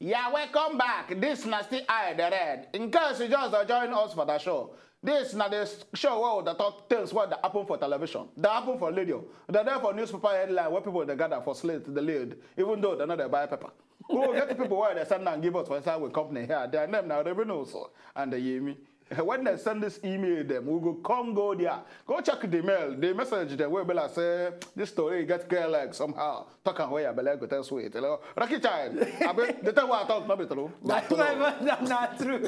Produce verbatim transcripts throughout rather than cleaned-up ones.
Yeah, welcome back. This na still I, the Red. In case you just uh, join us for the show, this na the show where we dey talk things wey dey happen for television, dey happen for radio, dey dey for newspaper headline where people dey gather for slate dey lead, even though dem no dey buy paper. We go get people wey dey send am give us for inside we company here. Their name na Revenues and the Yemi. When dem send this email dem, we go come go there, go check the mail, the message dem wey be like say this story get clear like somehow. Talk am where your belle go tell sweet. You know? Rocky Child, abi, the thing wey I talk no be true. My brother, na true.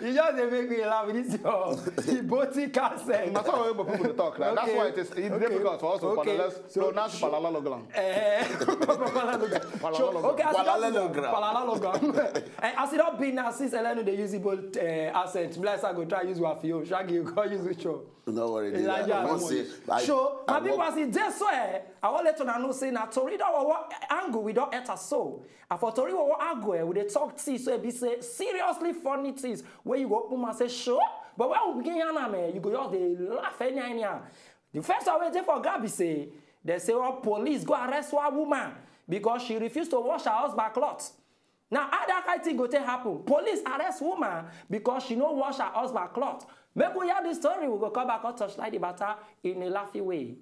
You just dey make me laugh with this your Djibouti accent. Na so wey people dey talk. Like, that's Okay. Why it is it's Okay. Difficult for us to Okay. pronounce, So- pronounce so- Palalogram. Eh, Palalogram. So, Palalogram. Okay, as it don Palalogram. Palalogram. Eh, as it don be now, since Elenu dey use Igbo uh, accent, be like say I go try use Wafio. Shaggy, you go use which one? No worry, dey Elijah there. I Amowo. must say, I- So, my I people, work- as e dey so, eh, I wan let una know say na tori don wawa angle we don enter so. And for tori wawa angle, eh, we dey talk things wey be say seriously funny things wey you go open mouth say sure, but when we begin yarn am, eh, you go just dey laugh anyhow anyhow. The first one wey dey for ground be say dem say one police go arrest one woman because she refuse to wash her husband cloth. Now, how that kind thing go take happen? Police arrest woman because she no wash her husband cloth. Make we hear the story, we go come back and torchlight the matter in a laughing way.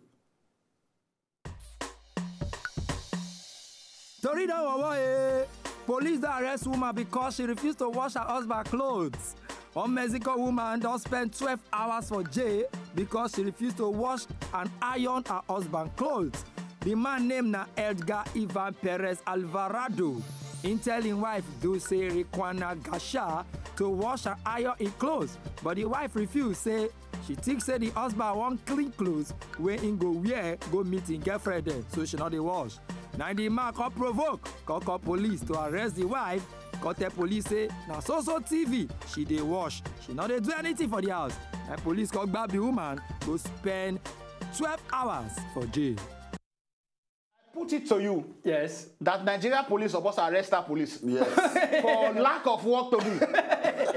Tori don wawa eh. Police don arrest woman because she refused to wash her husband clothes. One Mexico woman don spend twelve hours for jail because she refused to wash and iron her husband clothes. The man name na Edgar Ivan Perez Alvarado. He tell him wife Dulce Riquana Gasha to wash and iron him clothes, but the wife refuse say she think say the husband wan clean clothes wey him go wear go meet him girlfriend dem, so she no dey wash. Na the man come provoke, come call police to arrest the wife, come tell police say na so so T V she dey wash, she no dey do anything for the house. Na police come grab the woman, go spend twelve hours for jail. Put it to you Yes. that Nigeria police suppose arrest that police Yes. for lack of work to do.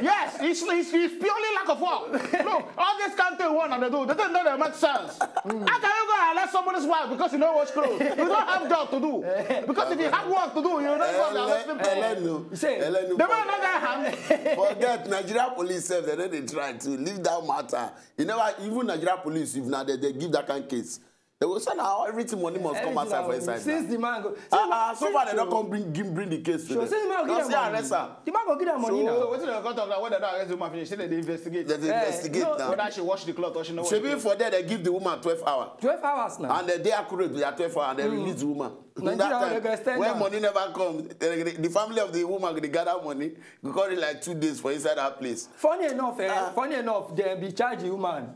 Yes, it's, it's, it's purely lack of work. Look, all this kind thing one and they do, they don't know they make sense. How can you go and arrest somebody's wife because you don't wash clothes? You don't have job to do. Because if you have work to do, you don't go and arrest people. Elenu. Say, Elenu. The man not get hand. Forget Nigeria police sef, they no dey try to leave that matter. You never even Nigeria police if na they, they give that kind case. They will say now everything money must come outside for inside. Since Now. The man go. Ah ah, so far they don't come bring give bring the case to So them. since the man go Don't give say them money, arrest am. The man go give them money So now. Wetin dem come talk now? When dem don arrest the woman finish, say dem dey investigate. They dey Eh, investigate no, now. Whether she wash the cloth or she no wash. Shebi for there they give the woman twelve hour. Twelve hours now. And they dey accurate with their twelve hour and they release the woman. Nigeria That dey go time, extend when am. Money never come, the, the family of the woman go dey gather money. Go call it like two days for inside that place. Funny enough, eh, funny enough, dem be charge the woman,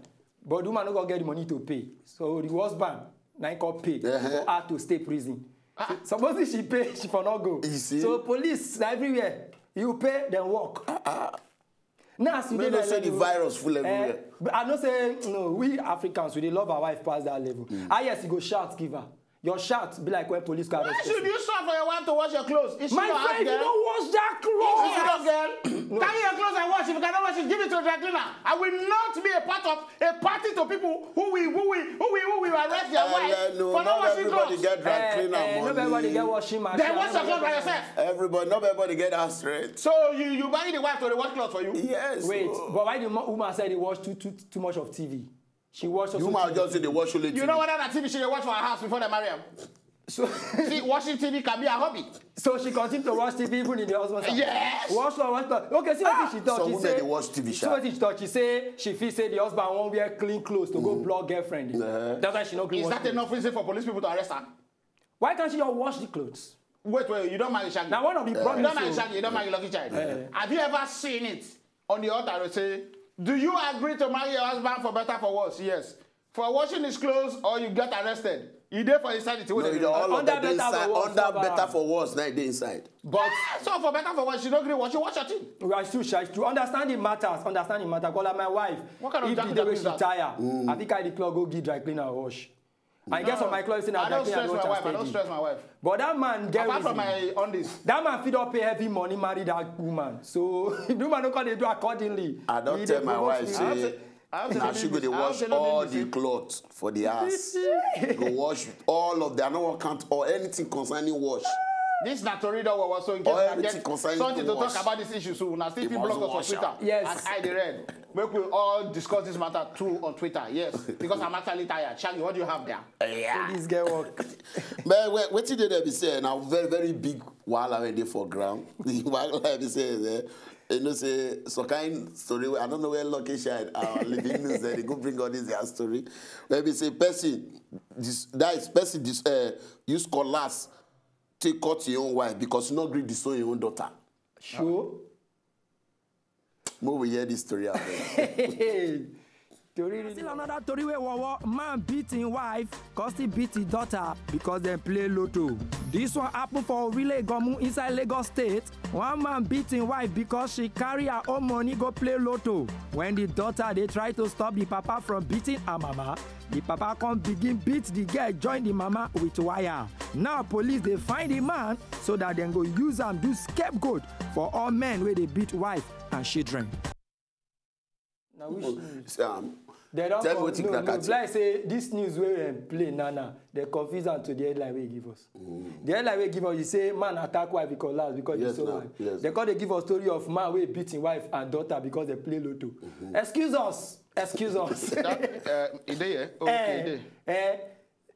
but the woman no go get the money to pay. So the husband na him come pay Uh-huh. for her to stay prison. Supposedly she pay, she for no go. You see? So police na everywhere. You pay, dem work. Now as you Make dey no say the like, virus full everywhere. But I know say no, we Africans we dey love our wife pass that level. Ah yes, you go shout give her. Your shout be like when police car. Why should you shout for your wife to wash your clothes? Is she My your friend, house if you girl? don't wash that Is she your clothes. house girl? Carry your clothes and wash. If you cannot wash it, give it to a dry cleaner. I will not be a part of a party to people who will who will who will who will arrest their wife Elenu, for not not washing everybody clothes. get dry Eh, cleaner eh, no, money. Everybody get washing machine. Then wash your clothes by yourself. Everybody, not everybody get that strength. So you you buy the wife to the wash clothes for you. Yes. Wait, Oh. But why the mo- woman said he watched too too too much of T V? She watched. You might just say they wash only You know what other T V she dey watch for her house before they marry him? So See, watching T V can be a hobby. So she continued to watch T V even in the husband's house. Yes. Watch her, watch her. Okay, see what she talk. Some She women say, dey watch T V see sha. What she talk. She say she feel say the husband won't wear clean clothes to go block girlfriend. Yeah. That's why she not gree Is watch that T V. Enough reason for police people to arrest her? Why can't she just wash the clothes? Wait, wait, you don't marry Shaggy. Now one of the You don't problems. marry So, Shaggy. You don't marry Lucky Child. Eh. Have you ever seen it on the altar? They say, do you agree to marry your husband for better for worse? Yes. For washing his clothes or you get arrested. You there for insanity. No, you know, all of Under that dey better inside. for worse, Under cover better am. For worse, now they inside. But So for better for worse, she don't agree. What you watch your thing? We are still shy to understand the matters. Understand the matter. Call her my wife. What kind of If the jacket day way is she that? Tire, I think I the cloth go give dry cleaner wash. I guess on my clothes, I dry don't cleaner stress my wash wife. I and don't steady. Stress my wife. But that man get Apart from reason. My undies. That man fit don pay heavy money marry that woman. So if the woman no come dey do accordingly, I don't he tell dey my promote wife me. I have say to- I have to na be she go dey I have wash to know all the the clothes for the house. Go wash all of them. I no wan count or anything concerning wash. This na tori don wawa, so in case Or una everything get concern something to wash. Talk about this issue, so una still You fit must block us on wash Twitter am. Yes. At I the Red. Make we all discuss this matter too on Twitter, yes, because I'm actually tired. Shaggy, what do you have there? Yeah. Please get work. But wait, wetin dey there be say na very very big wahala wey dey for ground. The wahala be say eh, you know say some kind story wey I don't know where Lucky Shine our living news there dey go bring all this their story. Wey be say person this that is person this uh, use cutlass take cut him own wife because he no gree disown him own daughter. Sure. Make we hear this story abeg. Tori still another tori wey wowo, man beat him wife, come still beat him daughter because dem play lotto. This one happen for Orile Igomu inside Lagos State. One man beat him wife because she carry her own money go play lotto. When the daughter dey try to stop the papa from beating her mama, the papa come begin beat the girl, join the mama with wire. Now police dey find the man so that dem go use am do scapegoat for all men wey dey beat wife and children. Na which news? Um, They don Tell me come- wetin no, crack no, at be like say this news wey dem play now now, they confuse am to the headline wey e give us. The headline wey e give us, you say man attack wife because last because Yes, you so now, wife. Yes. They come dey give us story of man wey beat him wife and daughter because they play lotto. Excuse us, excuse us. That, uh, e dey here? Oh, okay, e eh, dey. Eh,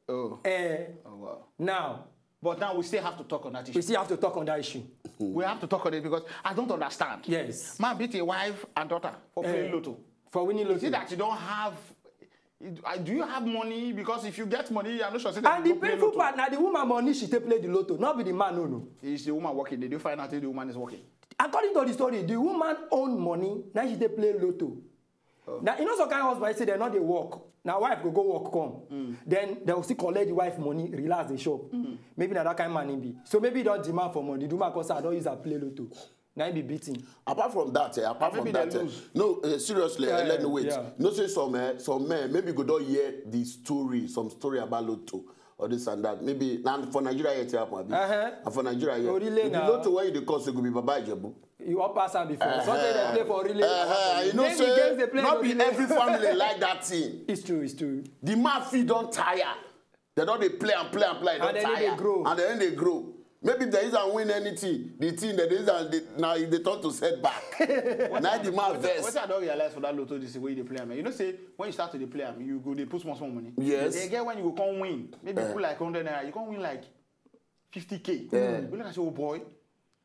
Oh, eh, oh wow. Now, But now we still have to talk on that issue. We still have to talk on that issue. We have to talk on it because I don't understand. Yes. Man beat a wife and daughter for playing Eh, lotto. For winning lotto. Is it that you don't have? Uh, do you have money? Because if you get money, I'm not sure. Say that And you the go play painful lotto. Part now, the woman money she take play the lotto, not be the man, no, no. Is the woman working? Did you find out if the woman is working? According to the story, the woman own money, now she take play lotto. Now, you know some kind of husband say they not dey work. Now wife go go work come. Then they will still collect the wife money, relax the shop. Maybe na that kind man he be. So maybe he don demand for money. The woman come say, "I don use her play lotto." Now he be beating. Apart from that, eh, apart Maybe from that, they eh, lose. No, eh, seriously, eh, Yeah, let me wait. Yeah. No say some eh, some men maybe go don hear the story, some story about lotto or this and that. Maybe now for Nigeria yet happen. Abi? Uh-huh. And for Nigeria yet. Orile If the na. Lotto where you dey call say go be Baba Ijebu. You all pass am before. Something they play for Orile. Uh-huh. You know Many say games they play not for be Orile. Every family like that thing. It's true, it's true. The man fit don tire. They don dey play and play and play. Don And then tire. They grow. And then they grow. Maybe if they use and win anything, the thing that is and they, now they turn to setback. Now the man What vex. I don't realize for that lotto this way they play am. You know, say when you start to dey play am, you go they put small small money. Yes. They get when you go come win. Maybe put like hundred naira, you come win like fifty k. Yeah. You look and say, oh boy.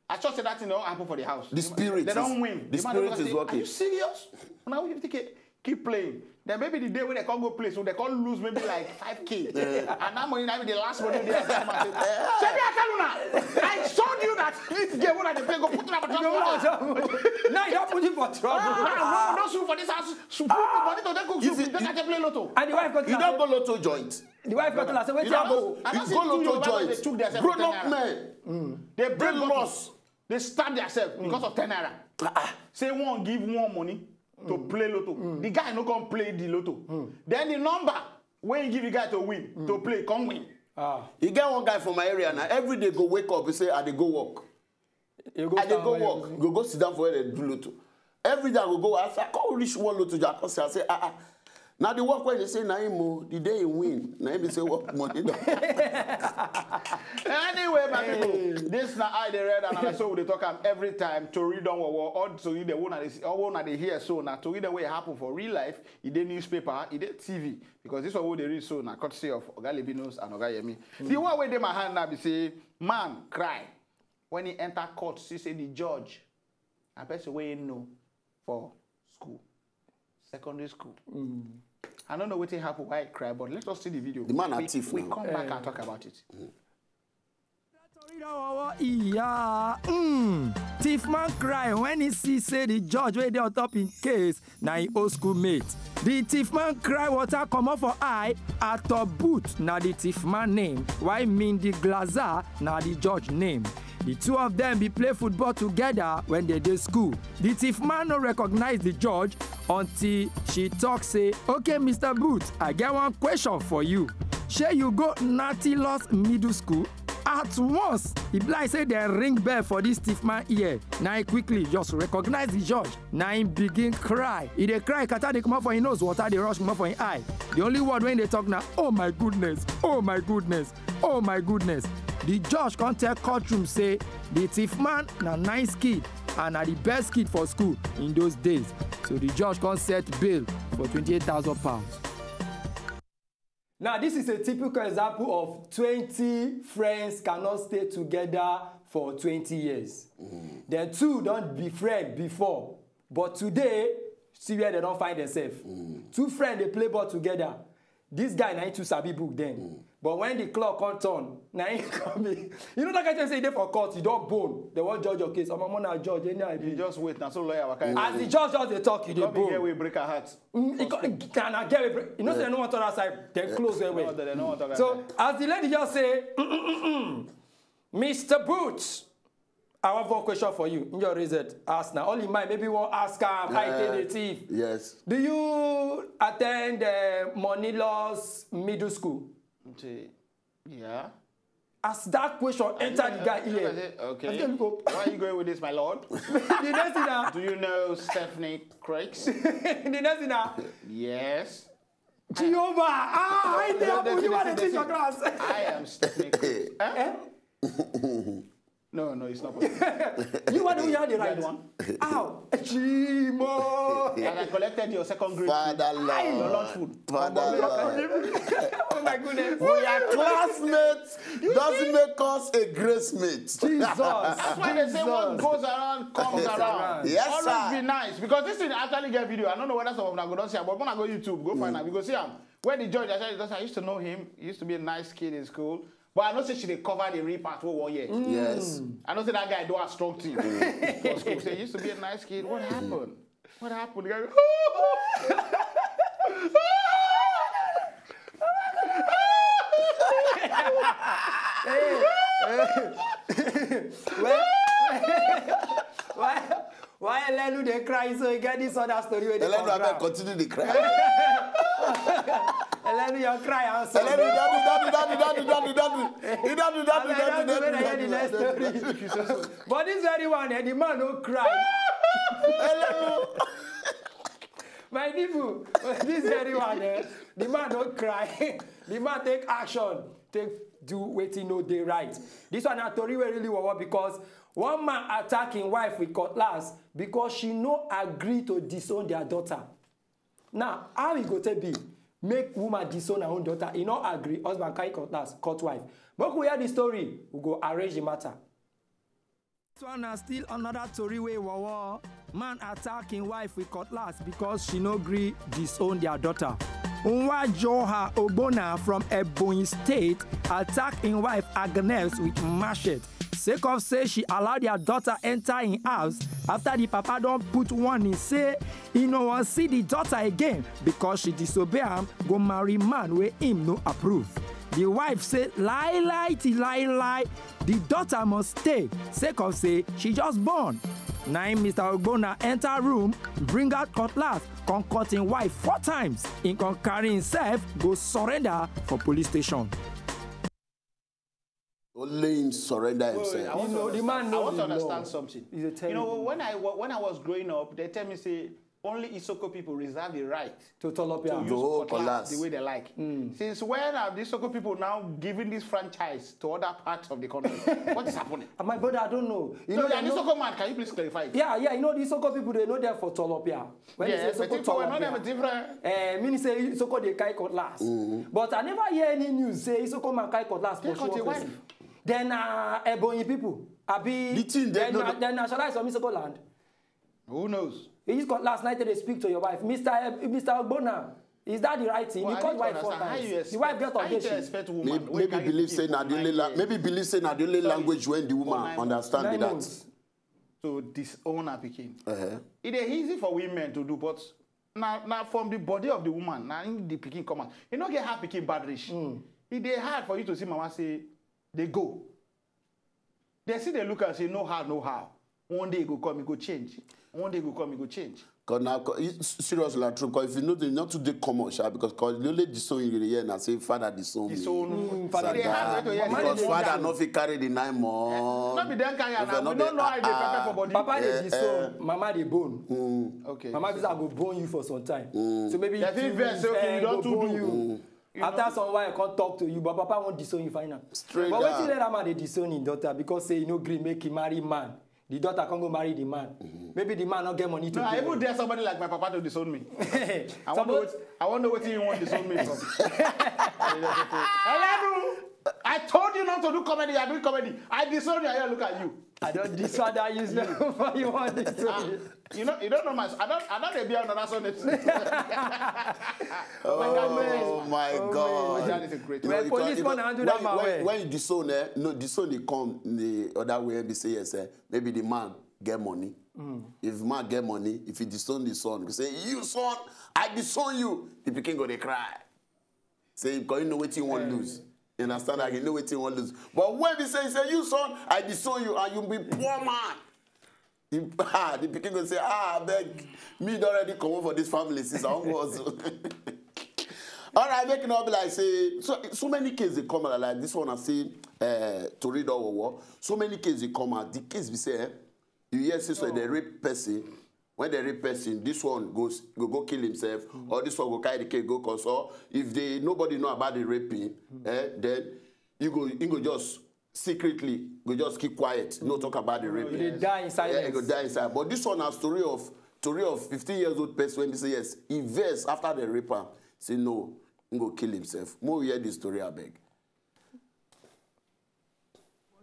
I just said that thing don't happen for the house. The spirit They don't is- win. the The man spirit look and is say, working. Are you serious? Now fifty k. Keep playing. Then maybe the day when they can't go play, so they can't lose maybe like five k. And that money now be the last money they have. Say me, I tell you now. I showed you that this game when I dey play, go put it up. Now you don't put him for trouble. Ah, no, no, sue for this house. Sue, put the money to take cook soup. Take play lotto. And the wife got You don't go lotto joint. The wife got to say, "Wait, You don't go. I You don't go see two lotto years joint. they took their self Grown ten up naira. Men. They They break bottle. Lost. They stab themselves because of ten naira. Say one give one money to play lotto. The guy no come play the lotto. Then the number when you give the guy to win to play, come win. Ah, You get one guy from my area now. Every day go wake up, he say, I dey go work. you go I dey stand go where you work. Go go sit down for where they do lotto. Every day I go go. As I come reach one lotto, I come say, I say, ah ah. Now the work when they say na him o, the day he win, na him he say work money. Don. Anyway, my people, this na I the Red and I so we dey talk am every time. Tori don war war. All so you the one that is all one that they hear so now. Tori the way it happen for real life, it dey newspaper, it dey T V because this one wey they read so now courtesy of Oga Levinos and Oga Yemi. The one wey dey my hand now be say man cry when he enter court. See say the judge, a person wey he know for school, secondary school. I don't know wetin happen why he cry, but let us see the video. The man na we, thief we now. Come back and talk about it. Yeah. Mm. Thief man cry when he see say the judge wey dey on top in case na him old school mate. The thief man cry water comot for eye. Ato Boot na the thief man name, while Mindy Glaza na the judge name. The two of them be play football together when they dey school. The thief man no recognize the judge until she talk say, "Okay, Mister Boot, I get one question for you. Shey you go Nautilus Middle School?" At once, e be like say dem ring bell for this thief man ear. Na he quickly just recognize the judge. Na him begin cry. He dey cry, kata dey comot for him nose, water dey rush comot for him eye. The only word wey he dey talk na, "Oh my goodness, oh my goodness, oh my goodness." The judge come tell courtroom say the thief man na nice kid and na the best kid for school in those days. So the judge come set bail for twenty-eight thousand pounds. Now, this is a typical example of twenty friends cannot stay together for twenty years. Then two don't be friends before, but today, see where they don't find themselves. Two friends, they play ball together. This guy na him too sabi book then. But when the clock come turn, na him come be. You know that kind of say you dey for court, you don bone. They wan judge your case. Omo, na judge, anyhow e be. You just wait, na so lawyer waka. As the judge just dey talk, you dey bone. Come here, we break our heart. Mm, e co- can I get a break? You know say no one turn outside, then close well well. No, they no wan talk outside. So as the lady just say, "Mister Boots, I have one question for you." Njọ raise it. Ask now. All in mind, maybe one ask am how you take the thief. Yes. Do you attend uh, Money Laws Middle School? Okay. Yeah. As that question enter the guy ear. Okay. Where are you going with this, my lord? The next thing now. Do you know Stephanie Craigs? The next thing now. Yes. Jehovah, ah, I dey happen. You are the teacher class. I am Stephanie Craigs. Eh? No, no, it's not possible. You are the one who had the right one. How? Chimo. And I collected your second grade food. Father Lord. Your lunch food. Father Lord. Oh my goodness. We are classmates. Doesn't make us a grace mate. Jesus. That's why they say what goes around comes around. Yes, sir. Always be nice, because this thing actually get video. I don't know whether some of them go don see am, but when I go YouTube, go find am. You go see am. When the judge actually, I used to know him. He used to be a nice kid in school. But I know say she dey cover the real part wey one year. Yes. I know say that guy do a strong thing for school. Say he used to be a nice kid. What happened? What happened? The guy go, Why Elenu dey cry so? You get this other story wey dey Elenu, abeg, continue the cry. Elenu, your cry answer. Elenu, daddy, daddy, daddy, daddy, daddy, daddy. He daddy, daddy, daddy, daddy, daddy, daddy, daddy. But this very one, eh, the man no cry. Elenu. My people, this very one, eh, the man no cry. The man take action, take do wetin no dey right. This one na tori wey really worry because one man attack him wife with cutlass because she no agree to disown their daughter. Now, how e go take be make woman disown her own daughter? E no agree, husband carry cutlass, cut wife. Make we hear the story, we go arrange the matter. This one na still another tori wey wowo. Man attack him wife with cutlass because she no gree disown their daughter. Nwajoha Ogbona from Ebonyi State attack him wife Agnes with machete sake of say she allow their daughter enter him house after the papa don put warning say he no wan see the daughter again because she disobey am go marry man wey him no approve. The wife say lie lie till lie lie, the daughter must stay sake of say she just born. Na im Mister Ogbonna enter room, bring out cutlass, come cut im wife four times. Im come carry himself go surrender for police station. Only him surrender himself. I want to You know, the understand, man I knows want to the law. understand something. He's a You know, terrible when I wa- when I was growing up, they tell me say only Isoko people reserve the right To Tolopia. to use Go cutlass Kolas. the way they like. Since when are the Isoko people now giving this franchise to other parts of the country? What is happening? Uh, my brother, I don't know. You So know, you are they an know Isoko man. Can you please clarify it? Yeah, yeah, you know, the Isoko people, they know them for Tolopia. When Yeah, they say but Isoko people are not Tolopia, them different. Eh, meaning say Isoko they carry cutlass. But I never hear any news say Isoko man carry cutlass They pursue cut a one wife. person. Then uh, Ebonyi people, abi The thing they then no, na- no. then nationalize from Isoko land. Who knows? He use cutlass night they speak to your wife, Mister Eb- Mister Ogbonna. Is that the right thing? Well, You I cut need to wife four understand how times. you The wife get expect, how you audacious. expect woman Maybe, wey maybe carry believe say pikin na for the only nine la- years maybe believe say na the only Nine language when the woman months. understand be Nine that. months. To disown her pikin. Uh-huh. It is easy for women to do, but now, now from the body of the woman, now in the pikin come out. You know, get her pikin bad rich. It dey hard for you to see mama say they go. They see they look and say no how, no how. One day e go come, e go change. One day e go come, e go change. Cause now, cause, it- s- serious la true. Cause if you know the not too dey common, sha, because cause the only disown you dey hear na say father disown me. Disown. Mm, father They have disown. to hear Mama Because dey father born. no fit carry the nine months. No be dem carry am If I now. no We be- don't know how they ah, pepper for body. Papa dey Eh, disown, eh. mama dey bone. Okay. Mama visa go bone you for some time. So maybe They fit two vex, weeks, okay, you eh, don go too bone do. you. After some while, I come talk to you, but papa wan disown you final. Straight But wetin down. Let that man dey disown him daughter because say he no gree make he marry man. The daughter come go marry the man. Maybe the man no get money to No, I pay. Even dare somebody like my papa to disown me. I want to Suppose- wait, I want to know what you want to disown me from. Hello, I told you not to do comedy. I do comedy. I disown you. I look at you. I don't disown that you know for you want disown. You know, you don't know my. I don't. I don't dey be another son. Oh my God! That is a great. You know, Well, you can- police you one know, handle when, that man when, well. When you disown, eh, no, disown dey come the other way. Be say yes, eh, maybe the man get money. If man get money, if he disown the son, he say, "You son, I disown you." The pikin go dey cry. Say, because you know what you want lose. You understand? Like, you know what you want lose. But when he say, he say, "You son, I disown you," and you be poor man. The, ah, the pikin go say, "Ah, abeg, me don already comot for this family since I wan go hustle." All right, make it not be like say so, so many cases dey come out like this one. I say uh, tori don wowo. So many cases dey come out. The case be say eh, you hear say so they rape person. When they rape person, this one go go go kill himself, or this one go carry the case go cause. Or if they nobody know about the raping, eh, then you go you go just secretly go just keep quiet, no talk about the rape. They die in silence. Yeah, go die inside. But this one na story of story of fifteen years old person wey be say yes, he vex after the rape am, say no, he go kill himself. Mo hear the story abeg.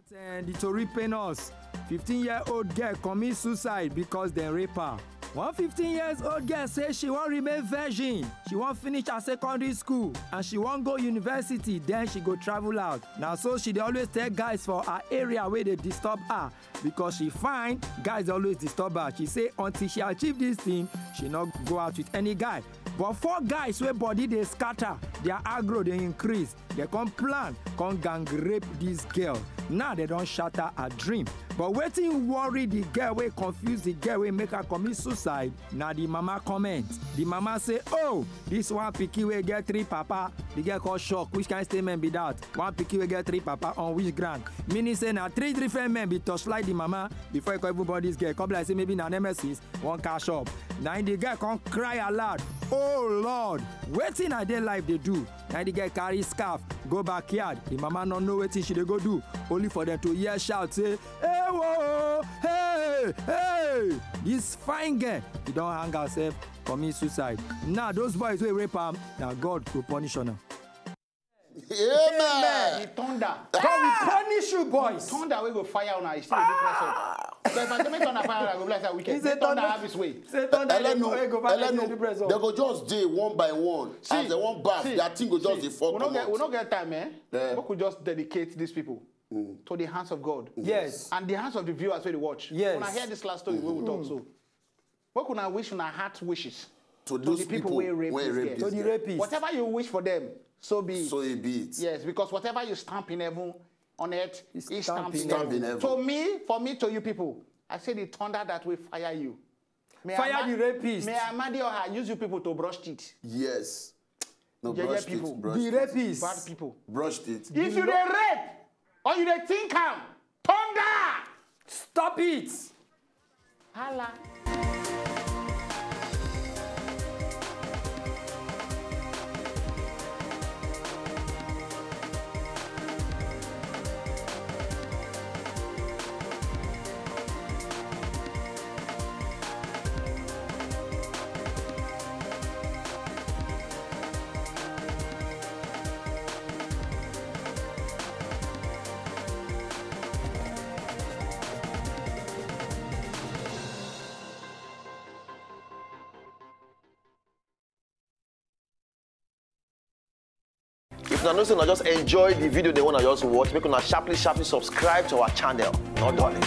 But uh, the tori pain us. fifteen year old girl commit suicide because dem rape her. One fifteen years old girl say she wan remain virgin, she wan finish her secondary school and she wan go university, then she go travel out. Na so she dey always tell guys for her area wey dey disturb her because she fine, guys dey always disturb her. She say until she achieve this thing, she no go out with any guy. But four guys wey body dey scatter, their aggro dey increase. They come plan, come gang rape this girl. Now they don shatter her dream. But wetin worry the girl wey confuse the girl wey make her commit suicide na the mama comment. The mama say, "Oh, this one pikin wey get three papa." The girl come shock. Which kind statement be that? One pikin wey get three papa on which ground? Meaning say na three different men be torchlight the mama before he come even born this girl. Come be like say maybe na nemesis wan catch up. Na im the girl come cry aloud, "Oh Lord, wetin I dey life dey do?" Na im the girl carry scarf go backyard. The mama no know wetin she dey go do. Only for them to hear shout say, "Hey wo, hey, hey!" This fine girl, he don hang herself, commit suicide. Now those boys wey rape am, na God go punish una. Amen. The thunder. God will punish you boys. Thunder wey go fire una, e still dey do press up. So if I say make thunder fire una, I go be like say wicked. He say Make thunder thunder. Have his way. Say thunder Elenu, wey go fire Elenu, dey do press they up. Go just dey one by one. As they wan baff, See, their thing go just see, dey fall we no get we comot. No get time, eh? Yeah. Make we just dedicate these people to the hands of God. Yes. And the hands of the viewers wey dey watch. Yes. Una hear this last story wey we talk so. Make una wish una heart wishes To to those the people people wey rape wey this rape girl. To this the girl. Rapist. Whatever you wish for them, so be it. So e be it. Yes, because whatever you stamp in heaven on earth It's is stamped in stamped in heaven. Stamped in heaven. To me, for me, to you people, I say the thunder that will fire you. May Fire Ama- the rapist. May Amadioha use you people to brush teeth. Yes. No Jeje brush people. teeth, brush The teeth. rapist. Bad people. Brush teeth. If you dey rape or you dey think am, thunder! Stop it. Hala. If una know say una just enjoy the video dem wey una just watch, make una sharply sharply subscribe to our channel. No dulling.